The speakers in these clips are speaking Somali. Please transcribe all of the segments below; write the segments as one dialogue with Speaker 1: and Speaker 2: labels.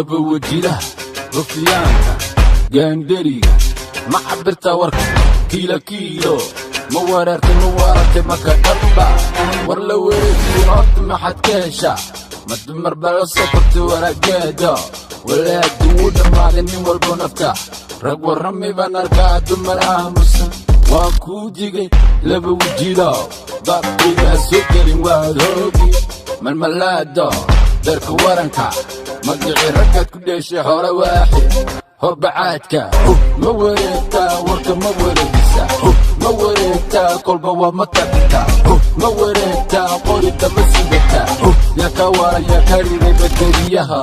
Speaker 1: Laba wajilaha, rufiyaanka, gaandheriga, ma cabirtaa warka kiilo kiilo? Ma wareertay? Ma waarartay? Maka dhaba war la wareejiyo horta maxaad ka heshaa? Ma dumar baa la soo kortay waraageeda? Walaadu wuu dhammaaday, nin walbo nafta. Rag warrami baan arkaa, dumar aamusan. Waan kuu digay, laba wajiilo, baabkayga ha soo gelin, waad hoogi. Malmalaado darka waranka, magicii raggaad ku dheeshay hore waaxid horbacaadka. Ma wareegtaa warka? Ma wareegisa? Ma wareegtaa? Kolba waa ma tagtaa? Ma wareegtaa? Qorida ma sidataa? Yaa ka wara? Yaa ka riday bateriyaha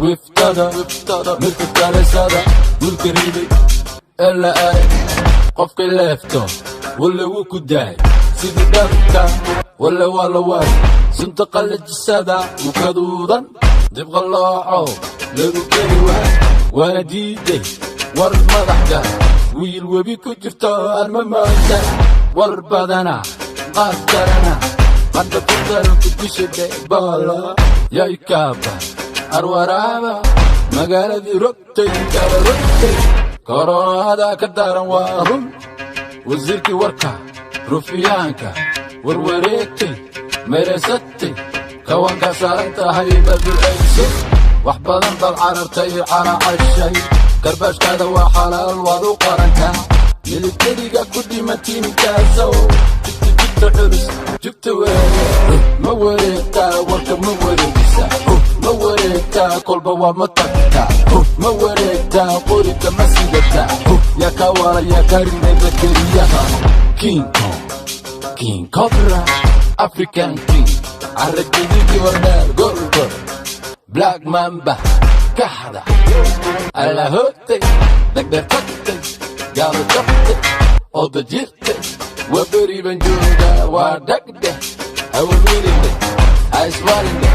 Speaker 1: wiftada mirka kalisada wiilka riday ee la arag qofka leefto walla wuu ku daay sidii dharka, walla waa la waay sunta qallajisada mukaduudan dibqallooco lagu keli waay waana diiday. War madaxga wiil webi ku jirto arma maanta war badana qaad karana qandha ku daranku disha dhebaala yaykaaba arwaraaba magaaladii rogtay kala rogtay, koronada ka daran, waa run. Wasiirkii warka, rufiyaanka, warwareegtay, meeraysatay, kawanka saaran tahay baducayso. Wax badan baad carartay, caracashay, karbaashkaada waa xalaal, waad u qarantaa. Militariga ku dhimantiinkaasow jugta, jugta culus, jugta weeye. Ma wareegtaa warka? Ma wareegisa? Ma wareegtaa? Kolba waa ma tagtaa? Ma wareegtaa? Qorida ma sidataa? Yaa ka wara? Yaa ka riday bateriyaha? King Kong, King Cobra, African King, carragedidii wardheer, gorgor, Black Mamba, kaxda allahootay, dagdheer tagtay, gaalo jabtay, ooda jirtay, waa beri baan joogaa, waa dhagdheh, hawalwelinde, haiswaalinde,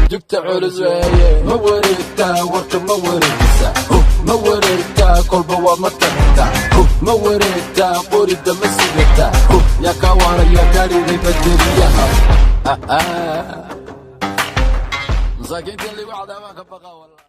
Speaker 1: jugta culus weeye. Ma wareegtaa warka? Ma wareegisa? Ma wareegtaa? Kolba waa ma tagtaa? Ma wareegtaa? Qorida ma sidataa? Yaa ka wara? Yaa ka riday bateriyaha? Masaakiinta in lagu cadaabaan ka baqa wallah.